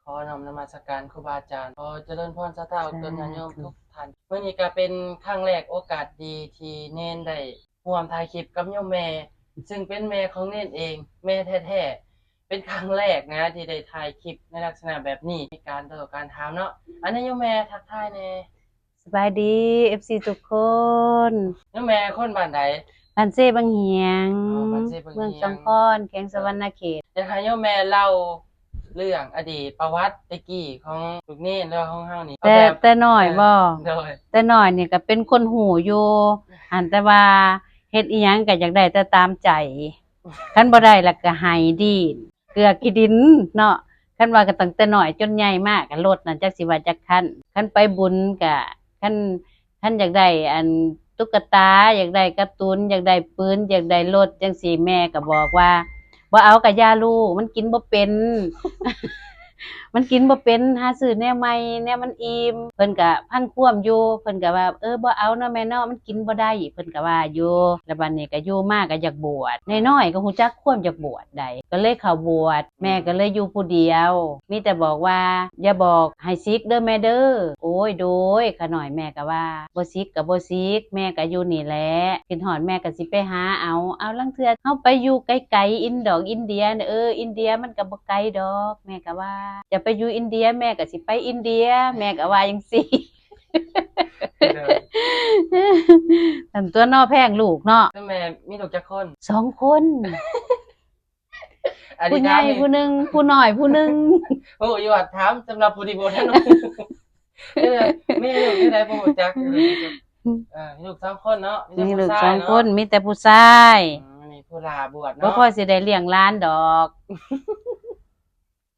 ຂໍນ້ອມນະມັດສະການຄູບາອາຈານ. ຂໍຈະເລີນພອນສາທຸ ສາທຸ ເກີດຍາດໂຍມທຸກທ່ານ. ມື້ນີ້ກໍເປັນຄັ້ງແລກໂອກາດດີທີ່ເນນໄດ້ຮ່ວມຖ່າຍຄລິບກັບໂຍມແມ່ ຊຶ່ງເປັນແມ່ຂອງເນນເອງ ແມ່ແທ້ໆ. ເປັນຄັ້ງແລກນະທີ່ໄດ້ຖ່າຍຄລິບໃນລັກສະນະແບບນີ້. ມີການໂຕ້ການຖາມເນາະ. ອັນນີ້ໂຍມແມ່ທັກທາຍແດ່. ສະບາຍດີ ເອັຟຊີ ທຸກຄົນ. ໂຍມແມ່ຄົນບ້ານໃດ? ບ້ານເຊບັງຫຽງ ອໍ ບ້ານເຊບັງຫຽງ ເມືອງຈອມພອນ ແຂວງສະຫວັນນະເຂດ. ຢາກໃຫ້ໂຍມແມ່ເລົ່າເລື່ອງອະດີດປະຫວັດແຕ່ກີ້ຂອງລູກເນນ ຫຼືວ່າຂອງເຮົານີ້ ແຕ່ ເອົາແບບ ແຕ່ນ້ອຍບໍ? ເອີ ໂດຍ ແຕ່ນ້ອຍນີ້ກໍເປັນຄົນຮູ້ຢູ່ ຫັ້ນ ແຕ່ວ່າເຮັດອີ່ຫຍັງກໍຢາກໄດ້ແຕ່ຕາມໃຈ. ຄັນບໍ່ໄດ້ລະກໍໄຫ້ດີ້ນ ເກືອກຂີ້ດິນເນາະ. ຄັນວ່າກໍຕັ້ງແຕ່ນ້ອຍຈົນໃຫຍ່ມາ ກໍລົດນັ້ນຈັກຊິວ່າຈັກຄັນ. ຄັນໄປບຸນກໍ ຄັນ ຄັນຢາກໄດ້ອັນຕຸກກະຕາ ຢາກໄດ້ກາຕູນ ຢາກໄດ້ປືນ ຢາກໄດ້ລົດຈັ່ງຊີ້ ແມ່ກໍບອກວ່າ ບໍ່ເອົາກໍຢ່າລູກ ມັນກິນບໍ່ເປັນ ມັນກິນບໍ່ເປັນ ຫາຊື້ແນວໃໝ່ ແນວມັນອີ່ມ. ເພິ່ນກໍຟັງຄວາມຢູ່ ເພິ່ນກໍວ່າ ເອີ ບໍ່ເອົາເນາະແມ່ເນາະ ມັນກິນບໍ່ໄດ້ ເພິ່ນກໍວ່າຢູ່. ແລ້ວບັດນີ້ກໍຢູ່ມາກໍຢາກບວດ ນ້ອຍໆກໍຮູ້ຈັກຄວາມຢາກບວດໃດ ກໍເລີຍເຂົ້າບວດ. ແມ່ກໍເລີຍຢູ່ຜູ້ດຽວ ມີແຕ່ບອກວ່າ ຢ່າບອກໃຫ້ສິກເດີແມ່ເດີ. ໂອ້ຍ ໂດຍ ຂ້ານ້ອຍແມ່ກໍວ່າ ບໍ່ສິກກໍບໍ່ສິກ ແມ່ກໍຢູ່ນີ້ແຫຼະ ຄິດຮອດແມ່ກໍຊິໄປຫາເອົາ. ເອົາ ລາງເທື່ອເຮົາໄປຢູ່ໄກໆ ອິນດອກອິນເດຍ ເອີ ອິນເດຍມັນກໍບໍ່ໄກດອກ ແມ່ກໍວ່າ. ຈະໄປຢູ່ອິນເດຍ ແມ່ກໍຊິໄປອິນເດຍ ແມ່ກໍວ່າຈັ່ງຊີ້. ໂດຍ ອັນຕົວເນາະ ແພງລູກເນາະ. ແມ່ມີລູກຈັກຄົນ? ສອງຄົນ ອັນນີ້ ຜູ້ໃຫຍ່ຜູ້ໜຶ່ງ ຜູ້ນ້ອຍຜູ້ໜຶ່ງ. ໂອ້ ຢູ່ວ່າຖາມສຳລັບຜູ້ທີ່ບໍ່ທັນຮູ້. ເອີ ແມ່ລູກເທົ່າໃດບໍ່ຮູ້ຈັກ. ເອີ ມີລູກສອງຄົນເນາະ ມີແຕ່ຜູ້ຊາຍເນາະ. ມີລູກສອງຄົນ ມີແຕ່ຜູ້ຊາຍ. ອືມ ນີ້ຜູ້ຫຼ້າບວດເນາະ ບໍ່ພໍຊິໄດ້ລ້ຽງຫຼານດອກ.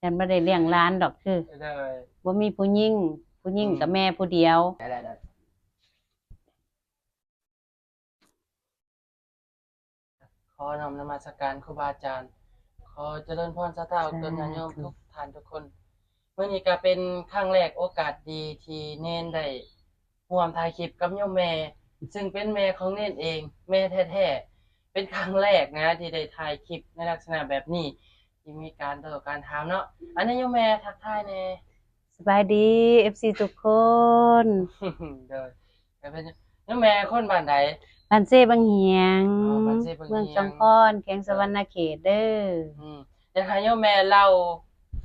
ຍັງບໍ່ໄດ້ລ້ຽງຫຼານດອກ ຄື ໂດຍ ບໍ່ມີຜູ້ຍິງ ຜູ້ຍິງ ອືມ ກໍແມ່ຜູ້ດຽວ. ໄດ້ໆໆ ຂໍນ້ອມນະມັດສະການຄູບາອາຈານ ຂໍຈະເລີນພອນສາທຸ ສາທຸ ເກີດຍາດໂຍມທຸກທ່ານທຸກຄົນ. ມື້ນີ້ກໍເປັນຄັ້ງແລກໂອກາດດີທີ່ເນນໄດ້ຮ່ວມຖ່າຍຄລິບກັບໂຍມແມ່ ຊຶ່ງເປັນແມ່ຂອງເນນເອງ ແມ່ແທ້ໆ. ເປັນຄັ້ງແລກນະທີ່ໄດ້ຖ່າຍຄລິບໃນລັກສະນະແບບນີ້ ທີ່ມີການໂຕ້ການຖາມເນາະ. ອັນນີ້ໂຍມແມ່ທັກທາຍແດ່. ສະບາຍດີ ເອັຟຊີ ທຸກຄົນ. ໂດຍ ກໍເປັນ ໂຍມແມ່ຄົນບ້ານໃດ? ບ້ານເຊບັງຫຽງ ອໍ ບ້ານເຊບັງຫຽງ ເມືອງຈອມພອນ ແຂວງສະຫວັນນະເຂດເດີ. ອືມ ຢາກໃຫ້ໂຍມແມ່ເລົ່າ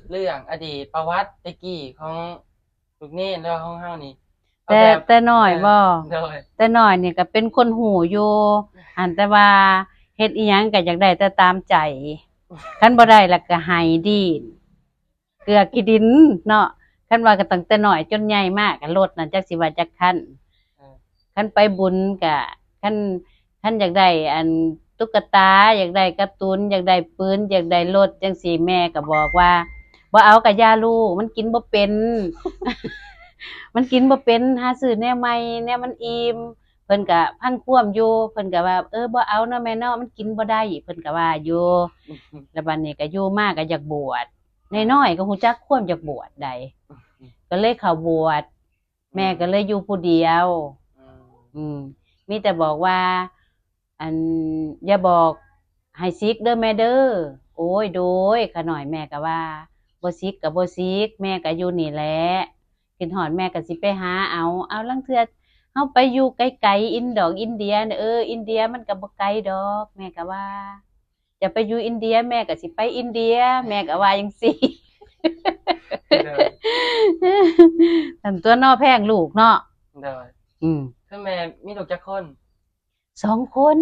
ເລື່ອງອະດີດປະຫວັດແຕ່ກີ້ຂອງລູກເນນ ຫຼືວ່າຂອງເຮົານີ້ ເອົາແບບ ແຕ່ ແຕ່ນ້ອຍບໍ? ໂດຍ ແຕ່ນ້ອຍນີ້ກໍເປັນຄົນຮູ້ຢູ່ ຫັ້ນ ແຕ່ວ່າເຮັດອີ່ຫຍັງກໍຢາກໄດ້ແຕ່ຕາມໃຈ ຄັນບໍ່ໄດ້ລະກໍໄຫ້ດີ້ນ ເກືອກຂີ້ດິນເນາະ. ຄັນວ່າກໍຕັ້ງແຕ່ນ້ອຍຈົນໃຫຍ່ມາກໍລົດນັ້ນຈັກຊິວ່າຈັກຄັນ. ເອີ ຄັນໄປບຸນກໍ ຄັນ ຄັນຢາກໄດ້ອັນຕຸກກະຕາ ຢາກໄດ້ກາຕູນ ຢາກໄດ້ປືນ ຢາກໄດ້ລົດຈັ່ງຊີ້ ແມ່ກໍບອກວ່າ ບໍ່ເອົາກໍຢ່າລູກ ມັນກິນບໍ່ເປັນ ມັນກິນບໍ່ເປັນ ຫາຊື້ແນວໃໝ່ ແນວມັນອີ່ມ. ເພິ່ນກໍຟັງຄວາມຢູ່ ເພິ່ນກໍວ່າ ເອີ ບໍ່ເອົາເນາະແມ່ເນາະ ມັນກິນບໍ່ໄດ້ ເພິ່ນກໍວ່າຢູ່. ແລ້ວບັດນີ້ກໍຢູ່ມາກໍຢາກບວດ ນ້ອຍໆກໍຮູ້ຈັກຄວາມຢາກບວດໃດ ກໍເລີຍເຂົ້າບວດ. ແມ່ກໍເລີຍຢູ່ຜູ້ດຽວ. ອືມ ອືມ ມີແຕ່ບອກວ່າ ອັນ ຢ່າບອກໃຫ້ສິກເດີແມ່ເດີ. ໂອ້ຍ ໂດຍ ຂ້ານ້ອຍແມ່ກໍວ່າ ບໍ່ສິກກໍບໍ່ສິກ ແມ່ກໍຢູ່ນີ້ແຫຼະ ຄິດຮອດແມ່ກໍຊິໄປຫາເອົາ. ເອົາ ລາງເທື່ອເຮົາໄປຢູ່ໄກໆ ອິນດອກອິນເດຍ ເອີ ອິນເດຍມັນກໍບໍ່ໄກດອກ ແມ່ກໍວ່າ. ຈະໄປຢູ່ອິນເດຍ ແມ່ກໍຊິໄປອິນເດຍ ແມ່ກໍວ່າຈັ່ງຊີ້. ໂດຍ ອັນຕົວເນາະ ແພງລູກເນາະ. ໂດຍ ອືມ ຄືແມ່ມີລູກຈັກຄົນ? ສອງຄົນ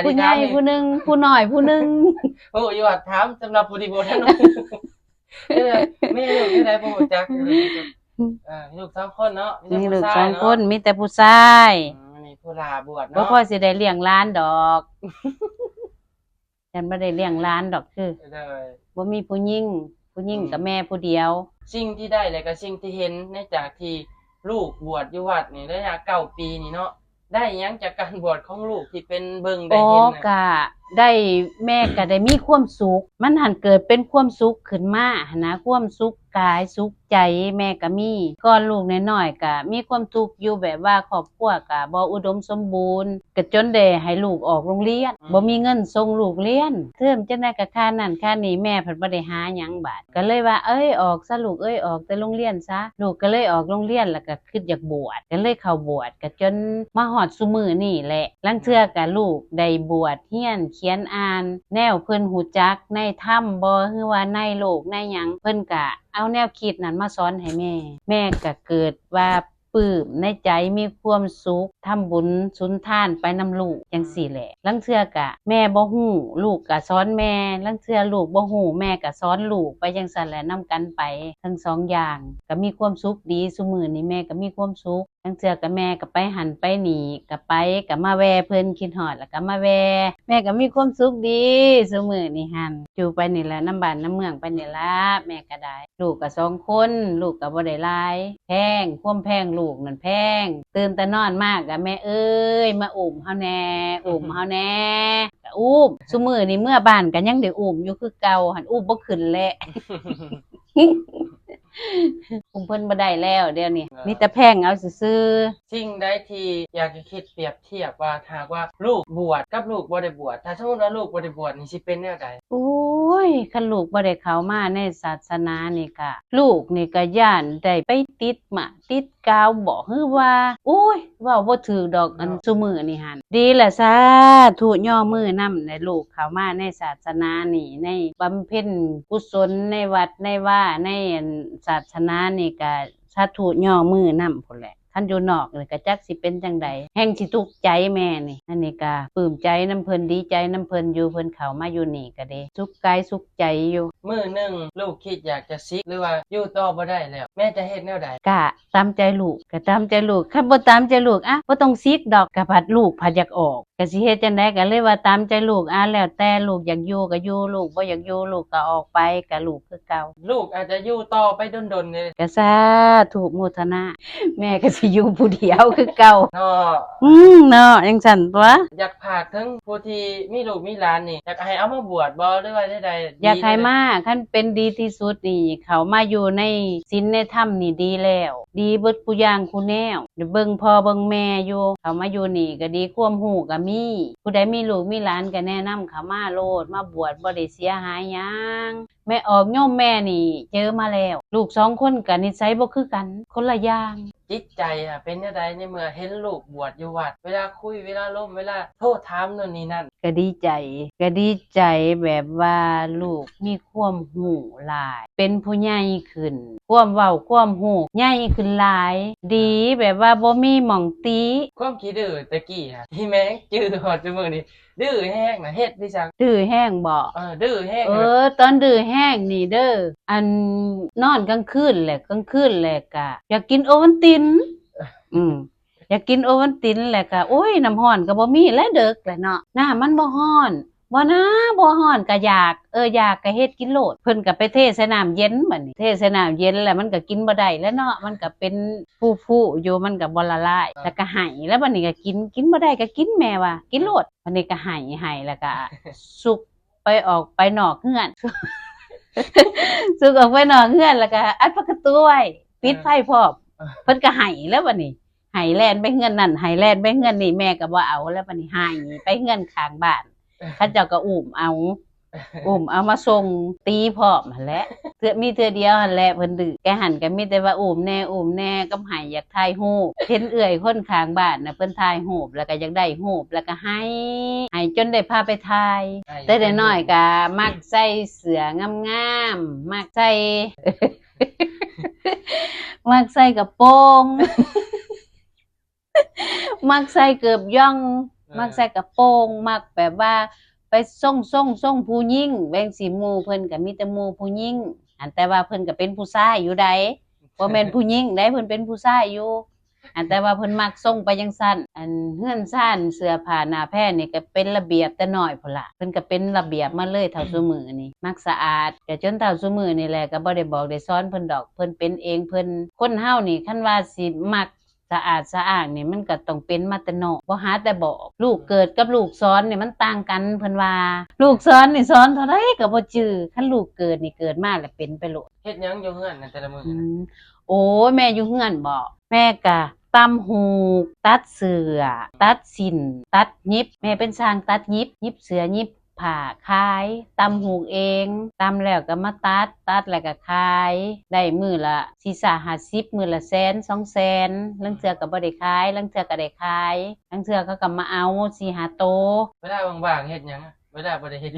ຜູ້ໃຫຍ່ຜູ້ໜຶ່ງ ຜູ້ນ້ອຍຜູ້ໜຶ່ງ. ໂອ້ ຢູ່ວ່າຖາມສຳລັບຜູ້ທີ່ບໍ່ທັນຮູ້. ເອີ ແມ່ລູກເທົ່າໃດບໍ່ຮູ້ຈັກ. ເອີ ມີລູກສອງຄົນເນາະ ມີແຕ່ຜູ້ຊາຍເນາະ. ມີລູກສອງຄົນ ມີແຕ່ຜູ້ຊາຍ. ອືມ ນີ້ຜູ້ຫຼ້າບວດເນາະ ບໍ່ພໍຊິໄດ້ລ້ຽງຫຼານດອກ. ຍັງບໍ່ໄດ້ລ້ຽງຫຼານດອກ ຄື ໂດຍ ບໍ່ມີຜູ້ຍິງ ຜູ້ຍິງ ອືມ ກໍແມ່ຜູ້ດຽວ. ສິ່ງທີ່ໄດ້ ແລະກໍສິ່ງທີ່ເຫັນໃນຈາກທີ່ລູກບວດຢູ່ວັດນີ້ ໄລຍະເກົ້າປີນີ້ເນາະ ໄດ້ຫຍັງຈາກການບວດຂອງລູກທີ່ເປັນເບິ່ງໄດ້ເຫັນນະ? ອໍ ກະ ໄດ້ ແມ່ກໍໄດ້ມີຄວາມສຸກ ມັນຫັ້ນເກີດເປັນຄວາມສຸກຂຶ້ນມາຫັ້ນນະ ຄວາມສຸກກາຍສຸກໃຈແມ່ກໍມີ. ກ່ອນລູກນ້ອຍໆກໍມີຄວາມທຸກຢູ່ ແບບວ່າຄອບຄົວກໍບໍ່ອຸດົມສົມບູນ ກໍຈົນໄດ້ໃຫ້ລູກອອກໂຮງຮຽນ ອືມ ບໍ່ມີເງິນສົ່ງລູກຮຽນ ເທີມຈັ່ງໃດກໍຄ່ານັ້ນຄ່ານີ້ ແມ່ພັດບໍ່ໄດ້ຫາຫຍັງບາດ ກໍເລີຍວ່າ ເອີຍ ອອກຊະລູກເອີຍ ອອກແຕ່ໂຮງຮຽນຊະ. ລູກກໍເລີຍອອກໂຮງຮຽນ ແລ້ວກໍຄິດຢາກບວດ ກໍເລີຍເຂົ້າບວດ ກໍຈົນມາຮອດຊຸມື້ນີ້ແຫຼະ. ລາງເທື່ອກໍລູກໄດ້ບວດຮຽນຂຽນອ່ານ ແນວເພິ່ນຮູ້ຈັກໃນທຳບໍ ຫຼືວ່າໃນໂລກໃນຫຍັງ ເພິ່ນກໍເອົາແນວຄິດນັ້ນມາສອນໃຫ້ແມ່. ແມ່ກໍເກີດວ່າ ປຶ້ມໃນໃຈ ມີຄວາມສຸກ ທຳບຸນສຸນທານໄປນຳລູກຈັ່ງຊີ້ແຫຼະ. ລາງເທື່ອກະແມ່ບໍ່ຮູ້ ລູກກະສອນແມ່ ລາງເທື່ອລູກບໍ່ຮູ້ ແມ່ກະສອນລູກ ໄປຈັ່ງຊັ້ນແຫຼະ ນຳກັນໄປທັງສອງຢ່າງ ກະມີຄວາມສຸກດີ. ຊຸມື້ນີ້ແມ່ກະມີຄວາມສຸກ ລາງເທື່ອກະແມ່ກະໄປຫັ້ນໄປນີ້ ກະໄປ ກະມາແວ່ເພິ່ນ ຄິດຮອດລະກະມາແວ່ ແມ່ກະມີຄວາມສຸກດີຊຸມື້ນີ້ຫັ້ນ ຢູ່ໄປນີ້ລະ ນຳບ້ານນຳເມືອງໄປນີ້ລະ ແມ່ກະໄດ້. ລູກກໍສອງຄົນ ລູກກໍບໍ່ໄດ້ຫຼາຍ ແພງ ຄວາມແພງລູກນັ້ນແພງ ຕື່ນແຕ່ນອນມາກໍ ແມ່ເອີຍ ມາອຸ້ມເຮົາແດ່ ອຸ້ມເຮົາແດ່ ກໍອຸ້ມ. ຊຸມື້ນີ້ເມືອບ້ານກໍຍັງໄດ້ອຸ້ມຢູ່ຄືເກົ່າ ຫັ້ນອຸ້ມບໍ່ຂຶ້ນແລ້ວ ອຸ້ມເພິ່ນບໍ່ໄດ້ແລ້ວ ດຽວນີ້ ເອີ ມີແຕ່ແພງເອົາຊື່ໆ. ສິ່ງໃດທີ່ຢາກຈະຄິດປຽບທຽບວ່າ ຖ້າຫາກວ່າລູກບວດກັບລູກບໍ່ໄດ້ບວດ ຖ້າສົມມຸດວ່າລູກບໍ່ໄດ້ບວດນີ້ ຊິເປັນແນວໃດ? ໂອ້ຍ ຄັນລູກບໍ່ໄດ້ເຂົ້າມາໃນສາສະໜານີ້ກະ ລູກນີ້ກະຢ້ານໄດ້ໄປຕິດໝາກຕິດກາວບໍ ຫຼືວ່າ ໂອ້ຍ ເວົ້າບໍ່ຖືກດອກ. ອັນ ເນາະ ຊຸມື້ນີ້ຫັ້ນ ດີລະ ສາທຸ ຍໍມືນຳໃຫ້ລູກເຂົ້າມາໃນສາສະໜານີ້ ໃນບຳເພັນກຸສົນໃນວັດໃນວາ ໃນ ອັນ ສາສະໜານີ້ກະ ສາທຸຍໍມືນຳພຸ້ນແຫຼະ. ຄັນຢູ່ນອກນີ້ກະຈັກຊິເປັນຈັ່ງໃດ ແຮ່ງຊິທຸກໃຈແມ່ນີ້. ອັນນີ້ກະປຶ້ມໃຈນຳເພິ່ນ ດີໃຈນຳເພິ່ນຢູ່ ເພິ່ນເຂົ້າມາຢູ່ນີ້ກະດີ ສຸກກາຍສຸກໃຈຢູ່. ມື້ໜຶ່ງລູກຄິດຢາກຈະສິກ ຫຼືວ່າຢູ່ຕໍ່ບໍ່ໄດ້ແລ້ວ ແມ່ຈະເຮັດແນວໃດ? ກະຕາມໃຈລູກ ກະຕາມໃຈລູກ ຄັນບໍ່ຕາມໃຈລູກ ອະ ບໍ່ຕ້ອງສິກດອກ ກະພັດລູກພັດຢາກອອກ ກະຊິເຮັດຈັ່ງໃດ ກະເລີຍວ່າຕາມໃຈລູກ ອາ ແລ້ວແຕ່ລູກຢາກຢູ່ກະຢູ່ ລູກບໍ່ຢາກຢູ່ ລູກກະອອກໄປ ກະລູກຄືເກົ່າ. ລູກອາດຈະຢູ່ຕໍ່ໄປດົນໆເດ້. ກະສາທຸໂມທະນາ ແມ່ກະຊິຢູ່ຜູ້ດຽວຄືເກົ່າເນາະ. ອືມ ເນາະ ຈັ່ງຊັ້ນຕົວະ. ຢາກຝາກເຖິງຜູ້ທີ່ມີລູກມີຫຼານນີ້ ຢາກໃຫ້ເອົາມາບວດບໍ່ ຫຼືວ່າແນວໃດ? ຢາກໃຫ້ມາ ຄັນເປັນດີທີ່ສຸດນີ້ ເຂົ້າມາຢູ່ໃນສິນໃນທຳນີ້ດີແລ້ວ ດີເບິດຄູ່ຢ່າງຄູ່ແນວ ໄດ້ເບິ່ງພໍ່ເບິ່ງແມ່ຢູ່ ເຂົ້າມາຢູ່ນີ້ກະດີ ຄວາມຮູ້ກະມີ ຜູ້ໃດມີລູກມີຫຼານກະແນະນຳເຂົ້າມາໂລດ ມາບວດບໍ່ໄດ້ເສຍຫາຍຫຍັງ. ແມ່ອອກໂຍມແມ່ນີ້ເຈີມາແລ້ວ ລູກສອງຄົນກະນິໄສບໍ່ຄືກັນ ຄົນລະຢ່າງ. ຈິດໃຈອະ ເປັນແນວໃດ ໃນເມື່ອເຫັນລູກບວດຢູ່ວັດ ເວລາຄຸຍ ເວລາລົມ ເວລາໂທຖາມໂນ່ນນີ້ນັ້ນ? ກະດີໃຈ ກະດີໃຈແບບວ່າລູກມີຄວາມຮູ້ຫຼາຍ ເປັນຜູ້ໃຫຍ່ຂຶ້ນ ຄວາມເວົ້າຄວາມຮູ້ໃຫຍ່ຂຶ້ນຫຼາຍ ດີແບບວ່າບໍ່ມີໝ່ອງຕິ. ຄວາມຂີ້ດື້ແຕ່ກີ້ຫັ້ນ ທີ່ແມ່ຍັງຈື່ຮອດຊຸມື້ນີ້ ດື້ແຮງນະ ເຮັດຄືຫຍັງ? ດື້ແຮງບໍ? ເອີ ດື້ແຮງ. ເອີ ຕອນດື້ແຮງນີ້ເດີ ອັນ ນອນກາງຄືນແຫຼະ ກາງຄືນແຫຼະກະຢາກກິນໂອວັນຕິນ ອືມ ຢາກກິນໂອວັນຕິນແຫຼະກະ ໂອ້ຍ ນ້ຳຮ້ອນກະບໍ່ມີແຫຼະ ເດິກແຫຼະເນາະ ນ້ຳມັນບໍ່ຮ້ອນ ບໍ່ນາ ບໍ່ຮ້ອນກະຢາກ ເອີ ຢາກກະເຮັດກິນໂລດ. ເພິ່ນກະໄປເທໃສ່ນ້ຳເຢັນ ບາດນີ້ເທໃສ່ນ້ຳເຢັນແລ້ວມັນກະກິນບໍ່ໄດ້ແລ້ວເນາະ ມັນກະເປັນຟູໆຢູ່ ມັນກະບໍ່ລະລາຍ ແລ້ວກະໄຫ້ ແລ້ວບາດນີ້ກະກິນ ກິນບໍ່ໄດ້ກະກິນ ແມ່ວ່າ ກິນໂລດ. ບາດນີ້ກະໄຫ້ ໄຫ້ແລ້ວກະສຸກ ໄປອອກໄປນອກເຮືອນ ສຸກອອກໄປນອກເຮືອນ ແລ້ວກະອັດປະຕູໄວ້ ປິດໄຟພ້ອມ ເອີ ເພິ່ນກະໄຫ້ແລ້ວບາດນີ້ ໄຫ້ແລ່ນໄປເຮືອນນັ້ນ ໄຫ້ແລ່ນໄປເຮືອນນີ້ ແມ່ກະບໍ່ເອົາແລ້ວບາດນີ້ ໄຫ້ໄປເຮືອນຂ້າງບ້ານ ເຂົາເຈົ້າກະອຸ້ມເອົາ ອຸ້ມເອົາມາສົ່ງ ຕີພ້ອມຫັ້ນແຫຼະ ເທື່ອ ມີເທື່ອດຽວຫັ້ນແຫຼະເພິ່ນດື້ ແຕ່ຫັ້ນກະມີແຕ່ວ່າອຸ້ມແດ່ ອຸ້ມແດ່ ກັບໄຫ້ຢາກຖ່າຍຮູບ ເຫັນເອື້ອຍຄົນຂ້າງບ້ານນະ ເພິ່ນຖ່າຍຮູບ ແລ້ວກະຢາກໄດ້ຮູບ ແລ້ວກະໄຫ້ ໄຫ້ຈົນໄດ້ພາໄປຖ່າຍ ແຕ່ນ້ອຍໆກະມັກໃສ່ເສື້ອງາມໆ ມັກໃສ່ ມັກໃສ່ກະໂປງ ມັກໃສ່ເກີບຢອງ ເອີ ມັກໃສ່ກະໂປງ ມັກແບບວ່າໄປຊົງ ຊົງ ຊົງຜູ້ຍິງ ແວ່ງຊິ ໝູ່ເພິ່ນກະມີແຕ່ໝູ່ຜູ້ຍິງ ອັນ ແຕ່ວ່າເພິ່ນກະເປັນຜູ້ຊາຍຢູ່ໃດ໋ ບໍ່ແມ່ນຜູ້ຍິງໃດ໋ ເພິ່ນເປັນຜູ້ຊາຍຢູ່ ອັນ ແຕ່ວ່າເພິ່ນມັກຊົງໄປຈັ່ງຊັ້ນ ອັນ ເຮືອນຊານ ເສື້ອຜ້າໜ້າແພນີ້ກະເປັນລະບຽບແຕ່ນ້ອຍພຸ້ນລະ ເພິ່ນກະເປັນລະບຽບມາເລີຍເທົ່າຊຸມື້ນີ້ ມັກສະອາດ ກະຈົນເທົ່າຊຸມື້ນີ້ແຫຼະ ກະບໍ່ໄດ້ບອກໄດ້ສອນເພິ່ນດອກ ເພິ່ນເປັນເອງເພິ່ນ. ຄົນເຮົານີ້ ຄັນວ່າຊິມັກ ສະອາດສະອ້າງນີ້ ມັນກໍຕ້ອງເປັນມາແຕ່ນ້ອຍ ບໍ່ຫາແຕ່ບອກ. ລູກເກີດກັບລູກສອນນີ້ມັນຕ່າງກັນ ເພິ່ນວ່າ. ລູກສອນນີ້ສອນເທົ່າໃດກໍບໍ່ຈື່ ຄັນລູກເກີດນີ້ ເກີດມາແລ້ວເປັນໄປໂລດ. ເຮັດຫຍັງຢູ່ເຮືອນນະແຕ່ລະມື້? ອືມ ໂອ້ຍ ແມ່ຢູ່ເຮືອນບໍ? ແມ່ກະຕ່ຳຫູກ ຕັດເສື້ອ ຕັດສິ້ນ ຕັດຫຍິບ. ແມ່ເປັນຊ່າງຕັດຫຍິບ ຫຍິບເສື້ອ ຫຍິບ ຜ້າຂາຍ ຕ່ຳຫູກເອງ ຕ່ຳແລ້ວກໍມາຕັດ ຕັດແລ້ວກໍຂາຍ ໄດ້ມື້ລະສີ່ຫ້າສິບ ມື້ລະແສນສອງແສນ ລາງເທື່ອກໍບໍ່ໄດ້ຂາຍ ລາງເທື່ອກໍໄດ້ຂາຍ ລາງເທື່ອເຂົາກໍມາເອົາສີ່ຫ້າໂຕ. ເວລາວ່າງໆເຮັດຫຍັງ? ເວລາບໍ່ໄດ້ເຮັດ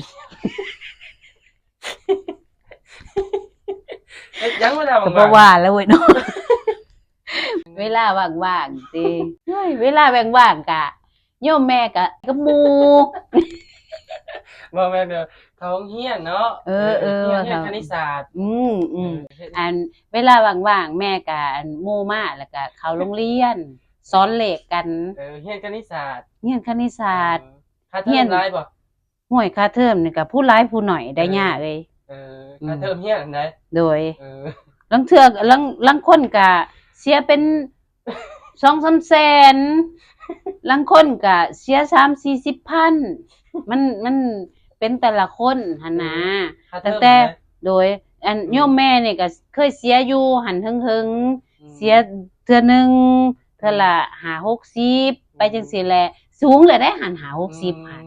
ເຮັດຫຍັງເວລາວ່າງໆ? ກໍບໍ່ວ່າແລ້ວເວີ້ຍເນາະ ເວລາວ່າງໆຕິ ເຮີ້ຍ ເວລາວ່າງໆກະ ໂຍມແມ່ກະກັບໝູ່ ບໍ່ແມ່ນເດີ ເຂົ້າໂຮງຮຽນເນາະ. ເອີ ເອີ ຮຽນ ຮຽນຄະນິດສາດ. ອືມ ອືມ ເອີ ອັນເວລາວ່າງໆ ແມ່ກະ ອັນ ໝູ່ມາ ແລ້ວກະເຂົ້າໂຮງຮຽນ ສອນເລກກັນ. ເອີ ຮຽນຄະນິດສາດ ຮຽນຄະນິດສາດ. ເອີ ຄ່າເທີມຫຼາຍບໍ່? ໂອ້ຍ ຄ່າເທີມນີ້ກໍຜູ້ຫຼາຍຜູ້ໜ້ອຍໄດ໋ ເອີ ຍ່າເອີຍ. ເອີ ອືມ ຄ່າເທີມຮຽນໃດ໋. ໂດຍ ເອີ ລາງເທື່ອ ລາງ ລາງຄົນກໍເສຍເປັນສອງສາມແສນ ລາງຄົນກໍເສຍສາມສີ່ສິບພັນ ມັນ ມັນເປັນແຕ່ລະຄົນຫັ້ນນາ. ເອີ ຄ່າເທີມ ຕັ້ງແຕ່ ໃດ໋. ໂດຍ ອັນ ອືມ ໂຍມແມ່ນີ້ກໍເຄີຍເສຍຢູ່ຫັ້ນເຫິງໆ ອືມ ເສຍເທື່ອໜຶ່ງ ເທື່ອລະ ອືມ ຫ້າຫົກສິບ ໄປ ອືມ ຈັ່ງຊີ້ແຫຼະ ສູງແລ້ວເດ້ຫັ້ນ ຫ້າຫົກສິບ ອືມ ຫັ້ນ.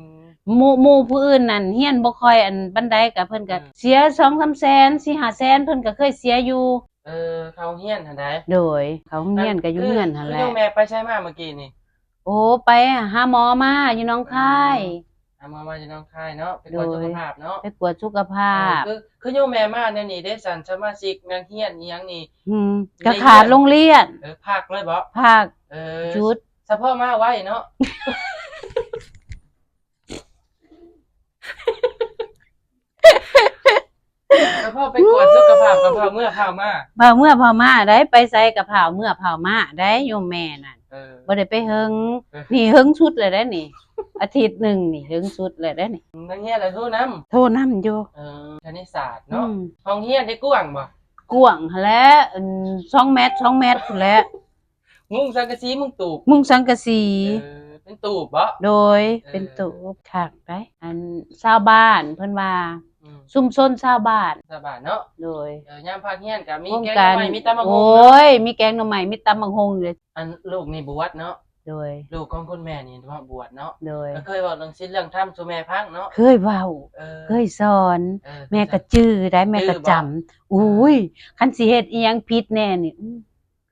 ໝູ່ ໝູ່ຜູ້ອື່ນນັ້ນຮຽນບໍ່ຄ່ອຍອັນປານໃດ ກໍເພິ່ນກໍ ອືມ ເສຍສອງສາມແສນ ສີ່ຫ້າແສນ ເພິ່ນກໍເຄີຍເສຍຢູ່. ເອີ ເຂົ້າໂຮງຮຽນຫັ້ນໃດ໋. ໂດຍ ເຂົ້າໂຮງຮຽນກໍຢູ່ເຮືອນຫັ້ນແຫຼະ. ແມ່ໄປໃສມາມື້ກີ້ນີ້? ໂອ້ ໄປຫາໝໍມາຢູ່ໜອງຄາຍ. ອືມ ຫາໝໍມາຢູ່ໜອງຄາຍເນາະ ໄປກວດສຸຂະພາບເນາະ. ໂດຍ ໄປກວດສຸຂະພາບ. ເອີ ຄື ຄືໂຍມແມ່ມາແນວນີ້ເດ້ ສັນສະມາຊິກນັກຮຽນອີ່ຫຍັງນີ້ ອືມ ກໍຂາດໂຮງຮຽນ. ເອີ ພັກເລີຍບໍ? ພັກ. ເອີ ຢຸດ. ສະເພາະມາໄວເນາະ. ສະເພາະໄປກວດສຸຂະພາບກໍຟ້າວເມືອຟ້າວມາ ຟ້າວເມືອຟ້າວມາໄດ໋ ໄປໃສກໍຟ້າວເມືອຟ້າວມາໄດ໋ ໂຍມແມ່ນັ້ນ. ເອີ ບໍ່ໄດ້ໄປເຫິງ. ເອີ ນີ້ເຫິງສຸດແລ້ວເດ້ນີ້ ອາທິດໜຶ່ງນີ້ ເຫິງສຸດແລ້ວເດ້ນີ້. ນັກຮຽນລະໂທນຳ? ໂທນຳຢູ່. ເອີ ຄະນິດສາດເນາະ. ອືມ ຫ້ອງຮຽນໄດ້ກວ້າງບໍ່? ກວ້າງຫັ້ນແຫຼະ ອັນ ສອງແມັດ ສອງແມັດພຸ້ນແຫຼະ. ມຸງສັງກະສີ ມຸງຕູບ? ມຸງສັງກະສີ. ເອີ ເປັນຕູບບໍ? ໂດຍ. ເອີ ເປັນຕູບ. ຄັກໄດ໋ ອັນ ຊາວບ້ານເພິ່ນວ່າ ອືມ ຊຸມຊົນຊາວບ້ານ. ຊາວບ້ານເນາະ. ໂດຍ. ເອີ ຍາມພັກຮຽນກໍມີແກງໜໍ່ໄມ້ ມີຕຳບັກຫຸ່ງ. ໂອ້ຍ ມີແກງໜໍ່ໄມ້ ມີຕຳບັກຫຸ່ງເລີຍ. ອັນ ລູກນີ້ບວດເນາະ. ໂດຍ. ລູກຂອງຄຸນແມ່ນີ້ມາບວດເນາະ. ໂດຍ. ກໍເຄີຍເວົ້າເລື່ອງສິນເລື່ອງທຳສູ່ແມ່ຟັງເນາະ. ເຄີຍເວົ້າ. ເອີ ເຄີຍສອນ. ເອີ ແມ່ກໍຈື່ໄດ໋ ແມ່ກໍຈຳ. ຈື່ບໍ່? ໂອ້ຍ ເອີ ຄັນຊິເຮັດອີ່ຫຍັງຜິດແດ່ນີ້ ອືມ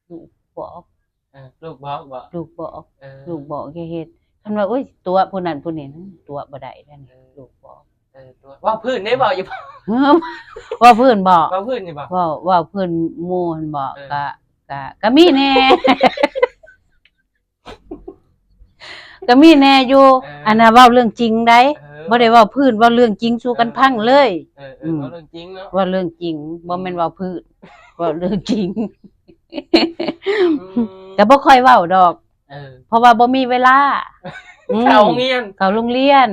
ລູກບອກ. ເອີ ລູກບອກບໍ? ລູກບອກ. ເອີ ລູກບອກຢ່າເຮັດ. ຄັນວ່າ ໂອ້ຍ ຕົວະຜູ້ນັ້ນຜູ້ນີ້ ຕົວະບໍ່ໄດ້ເດ້. ເອີ ລູກບອກ. ເອີ ຕົວະ ເວົ້າພື້ນໄດ້ ເວົ້າຢູ່ບໍ? ເອີ ເວົ້າພື້ນບໍ? ເວົ້າພື້ນຢູ່ບໍ? ເວົ້າ ເວົ້າພື້ນໝູ່ຫັ້ນບໍ? ເອີ ກະ ກະ ກະມີແດ່ ກະມີແດ່ຢູ່. ເອີ ອັນນັ້ນເວົ້າເລື່ອງຈິງໄດ໋. ເອີ ບໍ່ໄດ້ເວົ້າພື້ນ ເວົ້າເລື່ອງຈິງສູ່ກັນຟັງເລີຍ. ເອີ ເອີ ອືມ ເວົ້າເລື່ອງຈິງເນາະ. ເວົ້າເລື່ອງຈິງ ອືມ ບໍ່ແມ່ນເວົ້າພື້ນ ເວົ້າເລື່ອງຈິງ. ອືມ ກະບໍ່ຄ່ອຍເວົ້າດອກ. ເອີ ເພາະວ່າບໍ່ມີເວລາ. ອືມ ເຂົ້າໂຮງຮຽນ ເຂົ້າໂຮງຮຽນ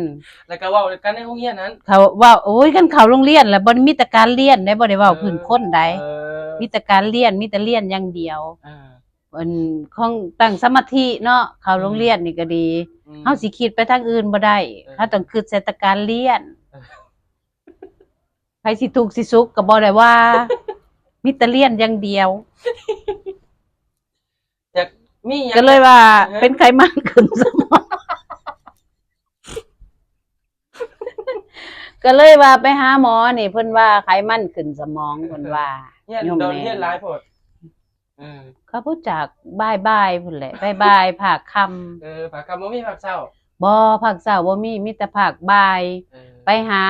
ແລ້ວກໍເວົ້າກັນໃນໂຮງຮຽນນັ້ນ. ເຂົາເວົ້າ ໂອ້ຍ ຄັນເຂົ້າໂຮງຮຽນແລ້ວບໍ່ມີແຕ່ການຮຽນເດ້ ບໍ່ໄດ້ເວົ້າ ເອີ ພື້ນຄົນໃດ໋. ເອີ ມີແຕ່ການຮຽນ ມີແຕ່ຮຽນຢ່າງດຽວ. ເອີ ອັນ ຂອງຕັ້ງສະມາທິເນາະ ເຂົ້າ ອືມ ໂຮງຮຽນນີ້ກໍດີ. ອືມ ເຮົາຊິຄິດໄປທາງອື່ນບໍ່ໄດ້. ເອີ ເຮົາຕ້ອງຄິດໃສ່ແຕ່ການຮຽນ. ເອີ ໃຜຊິທຸກຊິສຸກກໍບໍ່ໄດ້ວ່າ ມີແຕ່ຮຽນຢ່າງດຽວ. ຢາກມີຫຍັງ ກໍເລີຍວ່າ ເອີ ເປັນໄຂມັນຂຶ້ນສະໝອງ ກໍເລີຍວ່າໄປຫາໝໍນີ້ ເພິ່ນວ່າໄຂມັນຂຶ້ນສະໝອງ ເພິ່ນວ່າ. ຮຽນ ໂຍມ ດົນ ແມ່ ຮຽນຫຼາຍໂພດ. ເອີ ກໍບໍ່ຈັກ ບ່າຍໆພຸ້ນແຫຼະ ບ່າຍໆພາກຄ່ຳ. ເອີ ພາກຄ່ຳບໍ່ມີພາກເຊົ້າ? ບໍ່ ພາກເຊົ້າບໍ່ມີ ມີແຕ່ພາກບ່າຍ. ເອີ ໄປຫາ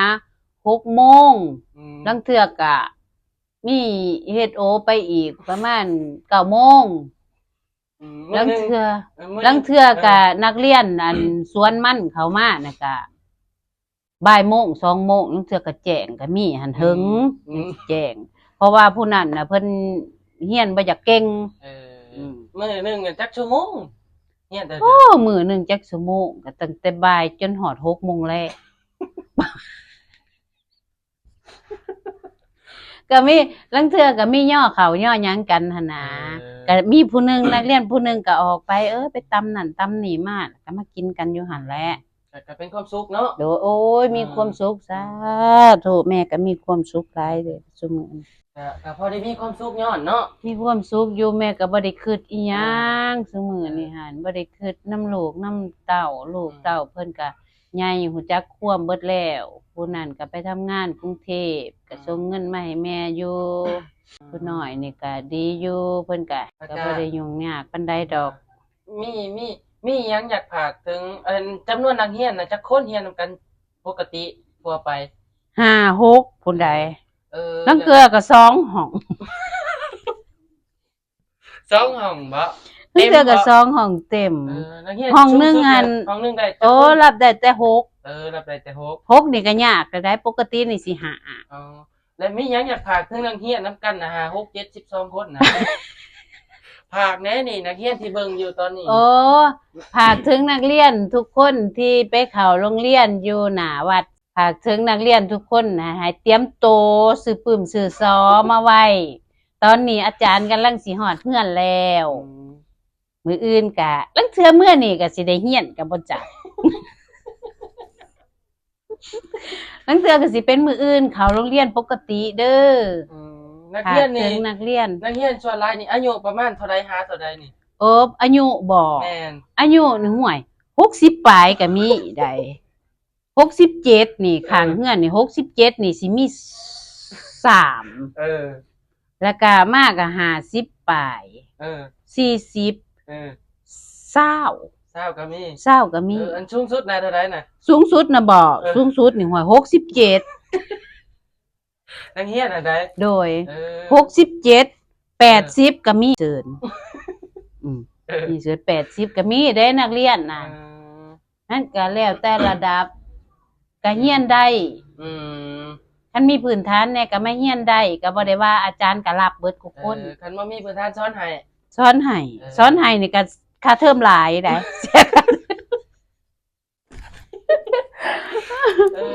ຫົກໂມງ. ອືມ ລາງເທື່ອກະ ມີເຮັດໂອໄປອີກປະມານເກົ້າໂມງ. ອືມ ລາງເທື່ອ ເອີ ລາງເທື່ອກະ ເອີ ນັກຮຽນ ອັນ ສວນມັນເຂົ້າມານະກະ ບ່າຍໂມງ ສອງໂມງ ລາງເທື່ອກະແຈ້ງກະມີຫັ້ນ ອືມ ເຫິງ ອືມ ແຈ້ງ ເພາະວ່າຜູ້ນັ້ນນະເພິ່ນຮຽນບໍ່ຢາກເກັ່ງ. ເອີ ອືມ ມື້ໜຶ່ງຈັກຊົ່ວໂມງ ຮຽນແຕ່? ໂອ້ ມື້ໜຶ່ງຈັກຊົ່ວໂມງ ກະຕັ້ງແຕ່ບ່າຍຈົນຮອດຫົກໂມງແລງ. ກໍມີ ລາງເທື່ອກໍມີຍໍເຂົ້າຍໍຫຍັງກັນຫັ້ນນະ. ເອີ ກໍມີຜູ້ໜຶ່ງ ນັກຮຽນຜູ້ໜຶ່ງກໍອອກໄປ ເອີ ໄປຕຳນັ້ນຕຳນີ້ມາ ກໍມາກິນກັນຢູ່ຫັ້ນແຫຼະ. ກໍ ກໍເປັນຄວາມສຸກເນາະ. ໂດຍ ໂອ້ຍ ອືມ ມີຄວາມສຸກ ສາທຸ ແມ່ກໍມີຄວາມສຸກຫຼາຍເດ້ຊຸມື້ນີ້. ກໍ ກໍພໍໄດ້ມີຄວາມສຸກຍ້ອນເນາະ. ມີຄວາມສຸກຢູ່ ແມ່ກໍບໍ່ໄດ້ຄິດອີ່ຫຍັ ອ່າ ຊຸມື້ນີ້ຫັ້ນ ບໍ່ໄດ້ຄິດນຳລູກນຳເຕົ້າ. ລູກ ອືມ ເຕົ້າເພິ່ນກໍໃຫຍ່ ຮູ້ຈັກຄວາມເບິດແລ້ວ. ຜູ້ນັ້ນກໍໄປທຳງານກຸງເທບ ກໍ ອືມ ສົ່ງເງິນມາໃຫ້ແມ່ຢູ່. ອືມ ຜູ້ນ້ອຍນີ້ກໍດີຢູ່ ເພິ່ນກໍ ແລ້ວກໍ ກໍບໍ່ໄດ້ຫຍຸ້ງຍາກປານໃດດອກ. ມີ ມີ ມີຫຍັງຢາກຝາກເຖິງ ອັນ ຈຳນວນນັກຮຽນນະ ຈັກຄົນຮຽນນຳກັນປົກກະຕິທົ່ວໄປ? ຫ້າ ຫົກ ຜູ້ໃດ. ເອີ ລາງເທື່ອກໍສອງຫ້ອງ. ສອງຫ້ອງບໍ? ລາງເທື່ອກໍສອງຫ້ອງເຕັມ. ເອີ ນັກຮຽນຫ້ອງໜຶ່ງຫັ້ນ ຫ້ອງໜຶ່ງໄດ້ຈັກຄົນ? ໂອ້ ຮັບໄດ້ແຕ່ຫົກ. ເອີ ຮັບໄດ້ແຕ່ຫົກ. ຫົກນີ້ກໍຍາກແລ້ວໃດ໋ ປົກກະຕິນີ້ຊິຫ້າ. ອໍ ແລ້ວມີຫຍັງຢາກຝາກເຖິງນັກຮຽນນຳກັນນະ ຫ້າ ຫົກ ເຈັດ ສິບສອງຄົນນະ? ຝາກແດ່ນີ້ ນັກຮຽນທີ່ເບິ່ງຢູ່ຕອນນີ້. ໂອ້ ຝາກເຖິງນັກຮຽນທຸກຄົນທີ່ໄປເຂົ້າໂຮງຮຽນຢູ່ໜ້າວັດ. ຝາກເຖິງນັກຮຽນທຸກຄົນນະ ໃຫ້ຕຽມໂຕຊື້ປຶ້ມຊື້ສໍມາໄວ້. ຕອນນີ້ອາຈານກຳລັງຊິຮອດເຮືອນແລ້ວ. ອືມ ມື້ອື່ນກະ ລາງເທື່ອມື້ນີ້ກະຊິໄດ້ຮຽນກະບໍ່ຈັກ. ລາງເທື່ອກໍຊິເປັນມື້ອື່ນເຂົ້າໂຮງຮຽນປົກກະຕິເດີ. ອືມ ນັກຮຽນນີ້ ຝາກເຖິງນັກຮຽນ ນັກຮຽນສ່ວນຫຼາຍນີ້ອາຍຸປະມານເທົ່າໃດຫາເທົ່າໃດນີ້? ໂອບ ອາຍຸບໍ? ແມ່ນ ອາຍຸນີ້ ຫ້ວຍ ຫົກສິບປາຍກໍມີໄດ໋. ຫົກສິບເຈັດນີ້ ເອີ ຂ້າງເຮືອນນີ້ ຫົກສິບເຈັດນີ້ຊິມີສາມ. ເອີ ແລ້ວກະມາກະຫ້າສິບປາຍ. ເອີ ສີ່ສິບ. ເອີ ຊາວ ຊາວກໍມີ ຊາວກໍມີ. ເອີ ອັນສູງສຸດນະເທົ່າໃດນະ? ສູງສຸດນະບໍ? ເອີ ສູງສຸດນີ້ ຫ້ວຍ ຫົກສິບເຈັດ. ນັກຮຽນອັນໃດ? ໂດຍ ເອີ ຫົກສິບເຈັດ ແປດສິບກໍມີເຊີນ. ອືມ ເອີ ມີເຊີນ ແປດສິບກໍມີເດ້ ນັກຮຽນນະ. ເອີ ນັ້ນກໍແລ້ວແຕ່ລະດັບ ກໍຮຽນໄດ້. ອືມ ຄັນມີພື້ນຖານແດ່ກໍມາຮຽນໄດ້ ກໍບໍ່ໄດ້ວ່າ ອາຈານກໍຮັບເບິດທຸກຄົນ. ເອີ ຄັນບໍ່ມີພື້ນຖານສອນໃຫ້ ສອນໃຫ້ ເອີ ສອນໃຫ້ນີ້ກໍຄ່າເທີມຫຼາຍໄດ໋. ເອີ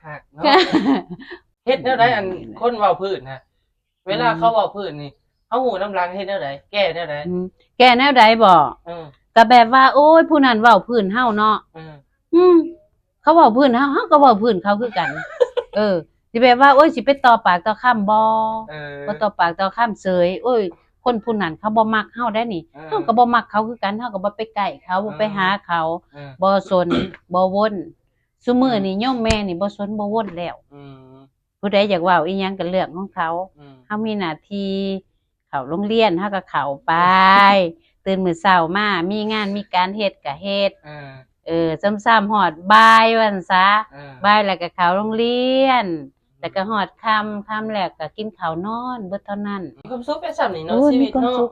ຄັກເນາະ. ເຮັດແນວໃດ ອັນ ຄົນເວົ້າພື້ນນະ ເວລາ ອືມ ເຂົາເວົ້າພື້ນນີ້ ເຮົາຮູ້ນຳຫຼັງເຮັດແນວໃດ? ແກ້ແນວໃດ? ອືມ ແກ້ແນວໃດບໍ? ເອີ ກໍແບບວ່າ ໂອ້ຍ ຜູ້ນັ້ນເວົ້າພື້ນເຮົາເນາະ. ເອີ ອືມ ເຂົາເວົ້າພື້ນເຮົາ ເຮົາກໍເວົ້າພື້ນເຂົາຄືກັນ. ເອີ ຊິແບບວ່າ ໂອ້ຍ ຊິໄປຕໍ່ປາກຕໍ່ຄຳບໍ່? ເອີ ບໍ່ຕໍ່ປາກຕໍ່ຄຳເສີຍ. ໂອ້ຍ ຄົນຜູ້ນັ້ນເຂົາບໍ່ມັກເຮົາໄດ໋ນີ້. ເອີ ເຮົາກໍບໍ່ມັກເຂົາຄືກັນ ເຮົາກໍບໍ່ໄປໃກ້ເຂົາ ບໍ່ໄປຫາເຂົາ. ເອີ ບໍ່ສົນ ບໍ່ວົນ. ຊຸມື້ນີ້ໂຍມແມ່ນີ້ບໍ່ສົນບໍ່ວົນແລ້ວ. ອືມ ຜູ້ໃດຢາກເວົ້າອີ່ຫຍັງກໍເລື່ອງຂອງເຂົາ. ອືມ ເຮົາມີໜ້າທີ່ເຂົ້າໂຮງຮຽນ ເຮົາກໍເຂົ້າໄປ. ຕື່ນມື້ເຊົ້າມາ ມີງານມີການເຮັດກໍເຮັດ. ເອີ ເອີ ຊ່ຳໆຮອດບ່າຍວ່າຊັ້ນຊະ. ເອີ ບ່າຍແລ້ວກໍເຂົ້າໂຮງຮຽນ ແລ້ວກໍຮອດຄ່ຳ ຄ່ຳແລ້ວກໍກິນເຂົ້ານອນ ເບິດເທົ່ານັ້ນ. ມີຄວາມສຸກໄປຊ່ຳນີ້ເນາະ ໂອ້ຍ ຊີວິດເນາະ. ມີຄວາມສຸກ